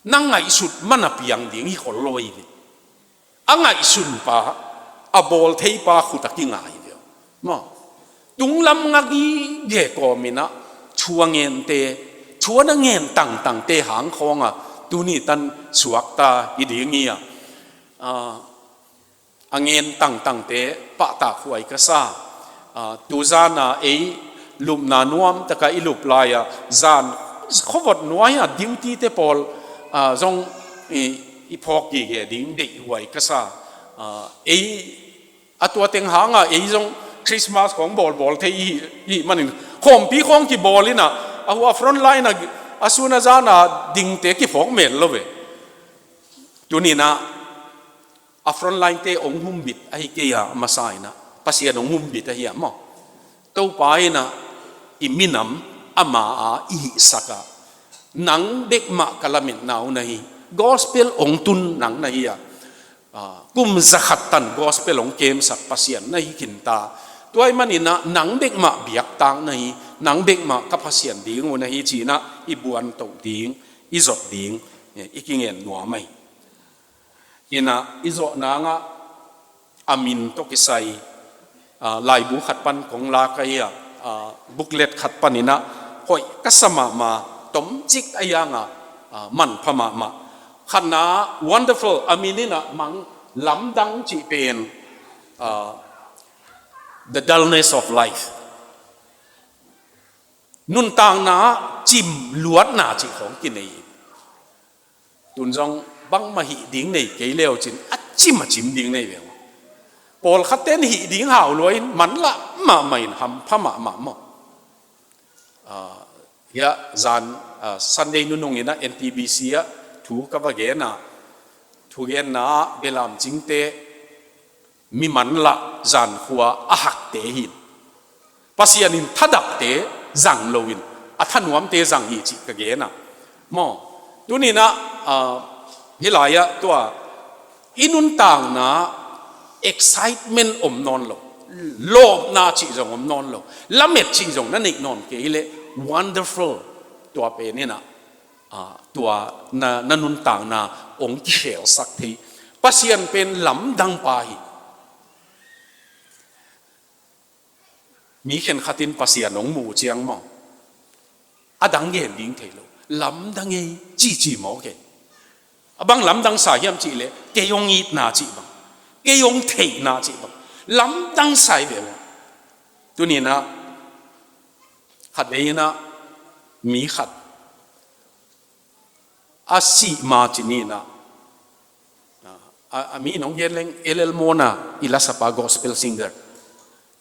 na ngaihsut man a piang ding hi khol lo hi ve. A ngaihsun pa, a bawl thei pa khut a kinga hi ve. Maw. Tunglam nga gige kawmin ah thu a ngente, thu a na ngen tangtangte hang khawng a tuni tan suakta hi ding hi a. Ah, a ngen tangtangte pahtakhuai ka sa. Ah, tu zan a ei lupna nuam takin i lup lai-a, zan khuavot nuai-a duty-te pawl, ah, zong i, i phawk gige ding deihhuai ka sa. Ah, ei a tua teng hangin ei zong Christmas khawng bawlbawl thei i hih manin khawmpi khawng kibawl in ah, a hua front line ah a sun a zan a dingte kiphawk mel lo ve. Tuninah a frontline te hong humbit ahi kei a, masa inah Pasian hong humbit ahi a maw. Topa inah i minam ama a i hihsak a, nang bek mah ka lametna uh na hi. Gospel hong tun nang na hi a, kum zakhat tan gospel hong kemsak Pasian na hi khinta. Tua ahih maninah nang bek mah biaktak na hi, nang bek mah ka Pasian ding uh na hi cinah i buantoh ding, i zot ding i kingen nuam ahi. Inah i zawh nangah a min tawh kisai laibu khat pan kong lak ahi a, booklet khat paninah hoih ka sa mahmah, tomcik a ianga manpha mahmah. Khatna, wonderful, a min inah mang, lamdang cih pen, the dullness of life. Nuntakna cim luatna cih khawng kinei. Tun zong bangmah hih ding nei kei leu cin a cim a cim ding nei ve. Pawlkhatte in hih ding hau lua in manlah mahmah in hampha mahmah maw. Hiah zan Sunday nunung inah N T B C ah thu ka va gen a, thugenna ah belam cingte mi manlah zankhua a hakte hi. Pasian in thadapte zang loin a thanuamte zang hi cih ka gen a. Maw, tuninah hih lai-ah tua i nuntakna excitement om nawn lo, lawpna cih zong om nawn lo, lamet cih zong na neih nawn kei leh wonderful, tua pen inah tua na nuntakna hong kikhelsak thei. Pasian pen lamdang pa hi. Mi khenkhat in Pasian hong muh ciang maw, a dang gen ding thei lo, lamdang ei cici mawk ei. A bang lamdang sa hiam cihleh kei hong itna cih bang, kei hong theihna cih bang lamdang sa hi ve uh. Tuninah khatvei inah mi khat a sih ma ci ninah, a, a mi nong gen leng L L Mona i lasapa gospel singer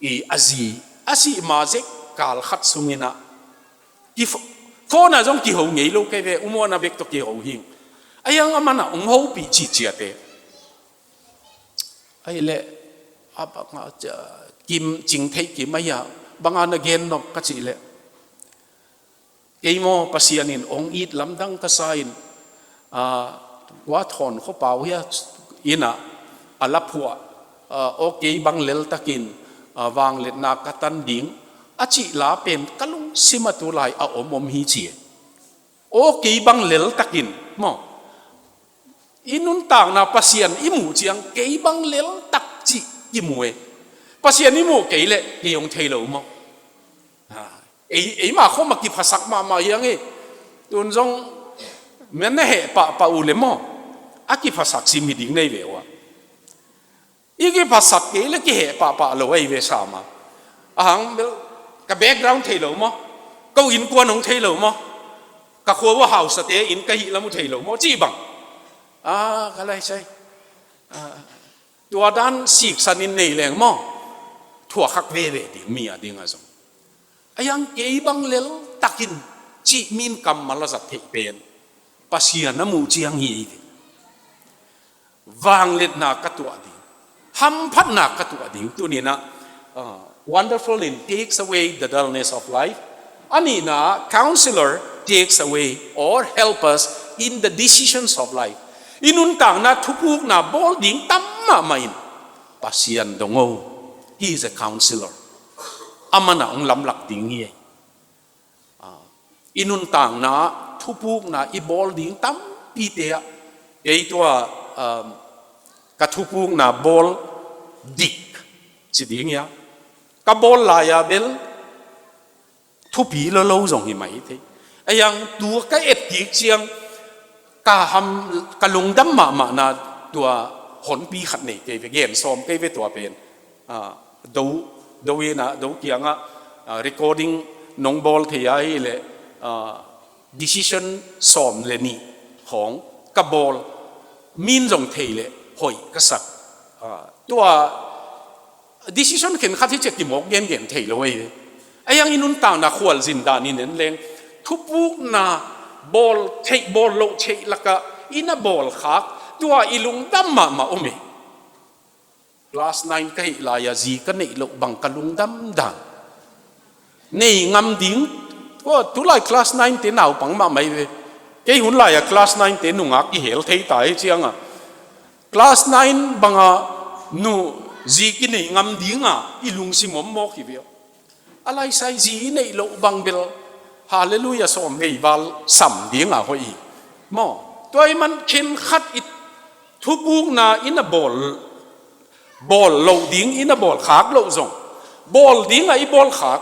i a zi a sih ma zek kal khat sunginah phone ah zong kiho ngei lo kei ve, U Mona bek tawh kiho hing. A hiang a manah hong hopih cihciate. Ahileh a banga kim cing theih kim ahi a, banga na gen nop ka cihleh kei maw Pasian in hong it lamdang ka sa in, tua thawn khuapau hiah inah a laphuah, aw kei bang leltakin vangliatna ka tan ding a cih la pen ka lungsim ah tulai a om om hi ci. Aw kei bang leltakin maw, i nuntakna Pasian i muh ciang kei bang leltak cih kimu e. Pasian i muh kei leh kei hong thei lo maw. Ei, eima khawm a kiphasak mahmah hiang e. Tun zong men na heh pahpah uh le maw, a kiphasak sim hi ding nei ve uh a. I kiphasak kei le kiheh pahpah lo ahi ve sam a. Ahang bel ka background thei lo maw, ko innkuan hong thei lo maw, ka khua uh a hausate inn ka hih lam uh thei lo maw cih bang. A ka lai sai. Tua dan siksan in nei leng maw, thuakhak veve ding mi a ding a zong. A hiang kei bang leltakin cih min kammal a zat theih pen Pasian a muh ciang hi ei ve. Vangliatna ka tuah ding, hamphatna ka tuah ding. Tuninah wonderful in takes away the dullness of life. A nihna, counselor takes away or help us in the decisions of life. I nuntakna thupukna bawl ding tam mahmah in Pasian dong o. He is a counselor. A manah hong lamlak ding hi ei. I nuntakna thupukna i bawl ding tampite ah kei tua ka thupukna bawl dik ci ding hi a, ka bawl lai-a bel thupi lolo zong hi mai thei. A hiang tu ka et kik ciang ka ham, ka lungdam mahmahna tua honpi khat nei kei ve, gen sawm kei ve tua pen. Do, do inah, do kiangah recording nong bawl thei ahileh decision sawm le nih khawng ka bawl, min zong thei leh hoih ka sak. Tua decision khenkhat hi ciah kimawk gengen thei lo ei. A hiang i nuntakna khualzin dan in en leng thupukna bawl theih bawl loh theih lakah i na bawlkhak Tua i lungdam mahmah om hi. Class nine ka hih lai-a zi ka neih loh bang ka lungdam dan. Nei ngam ding. Tua tulai class nine te naupang mahmah hi ve. Kei hun lai-a class nine te nungak i hel thei ta hi cianga, class nine banga nu zi kinei ngam dinga i lungsim om mawk hi ve. A laisai zi i neih loh bang bel Halleluiah sawm vei val sam dinga hoih hi. Maw, tua ahih man khen khat i thupukna i na bawl, bawl loh ding i na bawl khak loh zong, bawl dinga i bawl khak,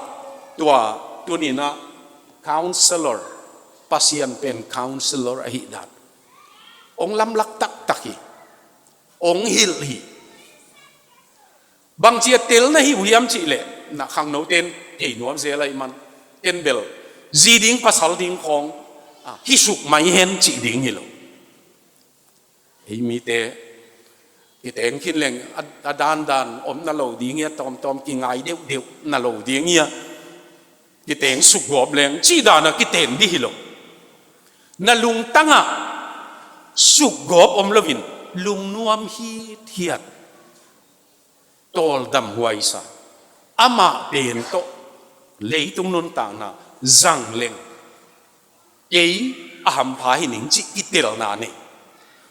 tua tuninah counselor, Pasian pen counselor ahih dan hong lamlak taktak hi. Hong hilh hi. Bangci a tel na hi uh hiam cih leh na khangnote in thei nuam zel ahih man, ken bel zi ding pasal ding khawng, ah, hi suk mai hen cih ding hi lo. Hei mite kiteng khin leng a, a dandan om na lo ding hi a, tawmtawm kingai deuhdeuh na lo ding hi a, kiteng sukgawp leng cih dana kiten dih hi lo. Na lungtangah sukgawp om loin lungnuam hithiat, tawldam huaisa, amah pen tawh leitung nuntakna zang leng kei a hampha hi ning cih kitelna nei.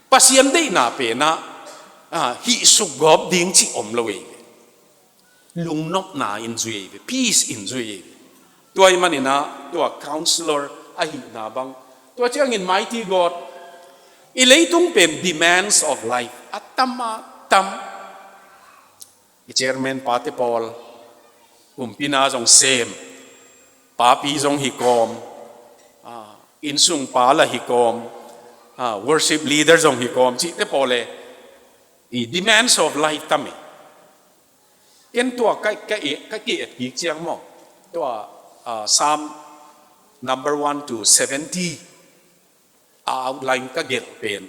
Pasian deihna penah, ah, hih sukgawp ding cih om lo ei ve. Lungnopna in zui ei ve, peace in zui ei ve. Tua ahih maninah tua counselor ahihna bang, tua ciangin Mighty God, i leitung pen demands of life a tam a tam. I chairman pate pawl, kumpina zong sem, papi zong hi kawm, ah, innsung pa la hi kawm, ah, worship leader zong hi kawm cihte pawl le, i demands of life tam hi. Ken tua ka, ka, ka ki-et kik ciang maw, tua, ah, Psalm number one to seventy a outline ka gelh pen,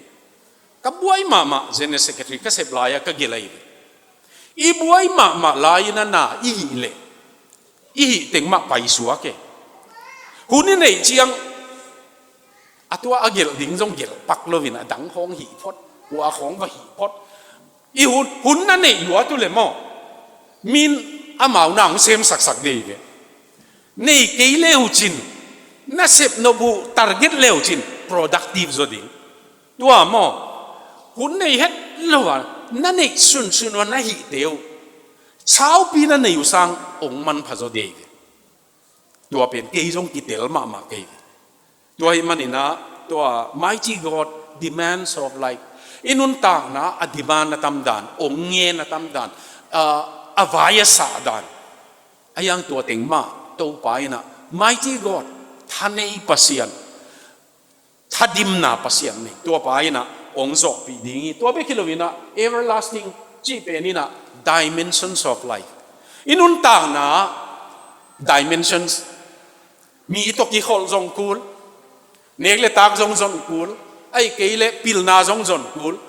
ka buai mahmah, General Secretary ka sep lai-a ka gelh ahi ve. I buai mahmah lai-in a na i hih leh, i hih teng mah paisuak e. Hun i neih ciang a tua a gelh ding zong gelh pak loin a dang khawng hih phot, ua khawng va hih phot. I hun, hun na neih luat uh le maw, min amau na hong semsaksak dei ve. Nei kei le uh cin, na sep nop uh target le uh cin productive zaw ding. Tua maw, hun nei het lo a na neih sunsun uh a na hihte uh saupi na nei uh sang hong manpha zaw dei ve. Tua pen kei zong kitel mahmah kei. Tua ahih maninah tua Mighty God, demands of life, i nuntakna a demand a tamdan, hong ngen a tamdan, a, a vai a sahdan, a hiang tua teng mah Topa inah Mighty God, thanei Pasian, thadimna Pasian nei, tuapa inah hong zawhpih ding hi. Tua bek hi loinah everlasting cih pen inah dimensions of life, i nuntakna dimensions, mi tawh kikholh zong kul, nek le tak zong zon kul, ahih kei le pilna zong zon kul,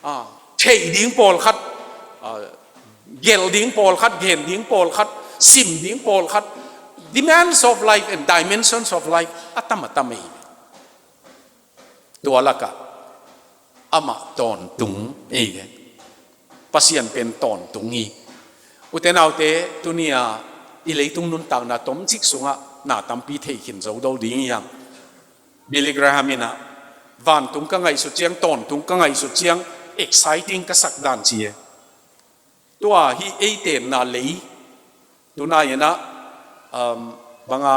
ah, theih ding pawlkhat, ah, gelh ding pawlkhat, gen ding pawlkhat, sim ding pawlkhat, demands of life and dimensions of life a tam a tam ei. Tua lakah amah tawntung ei ve. Pasian pen tawntung hi. Ute naute, tuni-a i leitung nuntakna tomcik sungah na tampi thei khin zo do ding hi hang. Billy Graham inah, vantung ka ngaihsut ciang, tawntung ka ngaihsut ciang, exciting ka sak dan ci e. Tua hih ei tenna lei, tunai inah, um, banga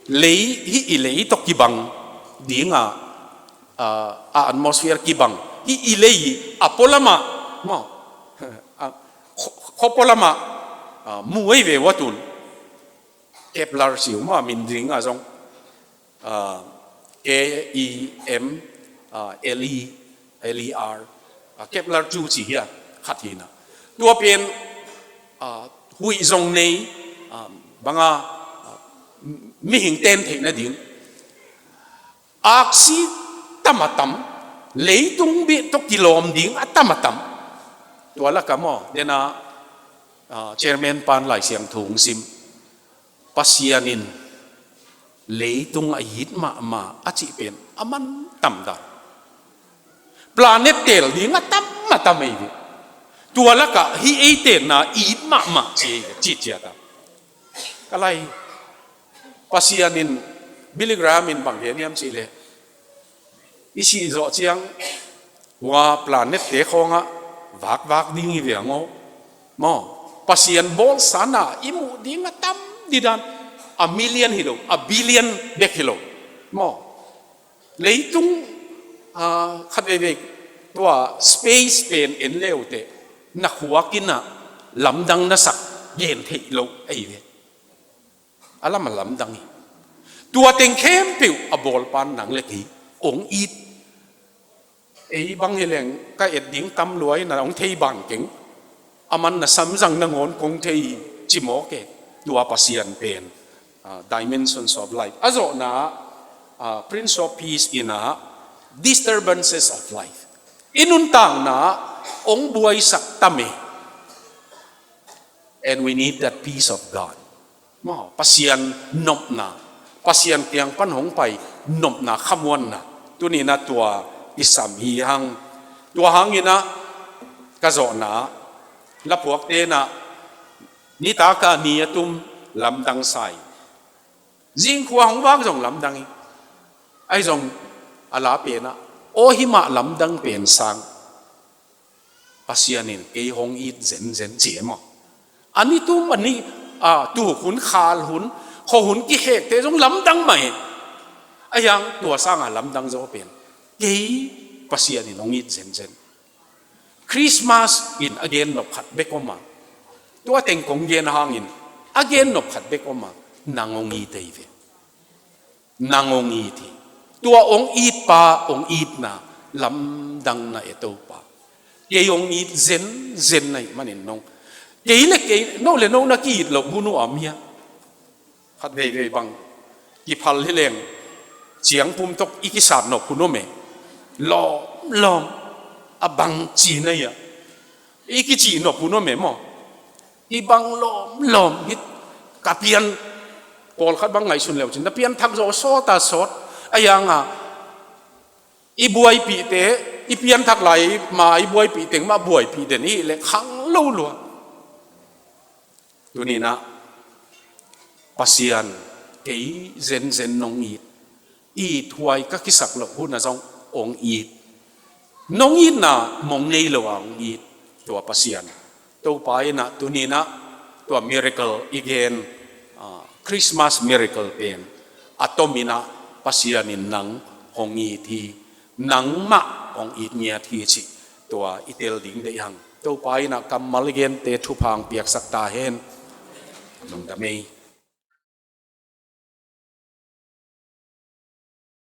lei, hih i lei tawh kibang dinga, uh, a atmosphere kibang, hih i lei a pualamah maw, a, khaw, khaw pualamah, uh, mu ei ve ua tun. Kepler ci uh maw, min dinga zong, ah, K E M, ah, L E, L E R, ah, Kepler two ci hi a, khat hi na. Tua pen, ah, huih zong nei, ah, banga, ah, mihing ten theih nading aksi tam a tam, leitung beh tawh kilawm ding a tam a tam. Tua lakah maw, dena, ah, chairman pan Lai Siangtho hong sim. Pasian in leitung a it mahmah a cih pen a mantam dan. Planet tel ding a tam a tam ei ve. Tua lakah hih ei tenna it mahmah ci ei ve, cih ciat a. Ka lai, Pasian in, Billy Graham in bang gen hiam cih leh, i sih zawh ciang tua planet te khawngah vakvak ding hi ve ang aw. Maw, Pasian bawlsa na i muh ding a tam didan, a million hi lo, a billion bek hi lo. Maw, leitung, ah, khat veivei tua space pen en leuteh, na khuak in ah lamdang na sak gen theih loh ei ve. A lam a lamdang hi. Tua teng khempeuh a bawlpa'n nang le kei hong it. Ei bang hi leng ka et ding tam lua in ah hong thei ban keng. A man na samzang nangawn kong thei hi, ci mawk e. Tua Pasian pen, ah, dimensions of life. A zawhna, ah, Prince of Peace in ah disturbances of life. I nuntakna hong buaisak tam e. And we need that peace of God. Maw, Pasian nopna, Pasian kiang pan hong pai nopna, khamuanna. Tuni-in ah tua i sam hi hang. Tua hangin ah ka zawhna, laphuakte in ah nitak a ni a tum lamdang sa hi. Zingkhua hong vak zong lamdang hi. Ahi zong a la pen ah, aw, hih mah lamdang pen sang Pasian in kei hong it zenzen ci e maw. A ni tum, a ni, a, tuk hun, khal hun, khua hun kikhekte zong lamdang mah hi. Ahi hang tua sanga lamdang zaw pen kei Pasian in hong it zenzen. Christmas in a gen nop khat bek om a, tua teng kong gen hangin a gen nop khat bek om a, nang hong it ei ve. Nang hong it hi. Tua hong itpa hong itna lamdang na e, Topa. Kei hong it zenzen na hih manin nong, kei le kei, no le no na ki-it loh hun uh a om hia? Khat veivei bang kiphal hi leng ciangpum tawh i kisat nop hun om e. Lawmlawm, a bang ci na hia, i kicih nop hun om e maw. Hih bang lawmlawm hi. Ka pian, pawlkhat bang ngaihsun leu cin, na pianthak zaw sawt a sawt. Ahi hang a, i buaipihte, i pianthak lai ma i buaipih teng mah buaipih den i hih leh khang lo lua. Tuni-in ah Pasian kei zenzen nong it, ithuai ka kisak loh hun ah zong hong it. Nong itna mong nei lo a hong it tua Pasian, Topa in ah tuni-in ah tua miracle i gen, ah, Christmas miracle pen a tomin ah Pasian in nang hong it hi. Nangmah hong it ngiat hi cih tua i tel ding deih hang. Topa in ah kammal i gente thupha hong piaksak ta hen. Lungdam ei.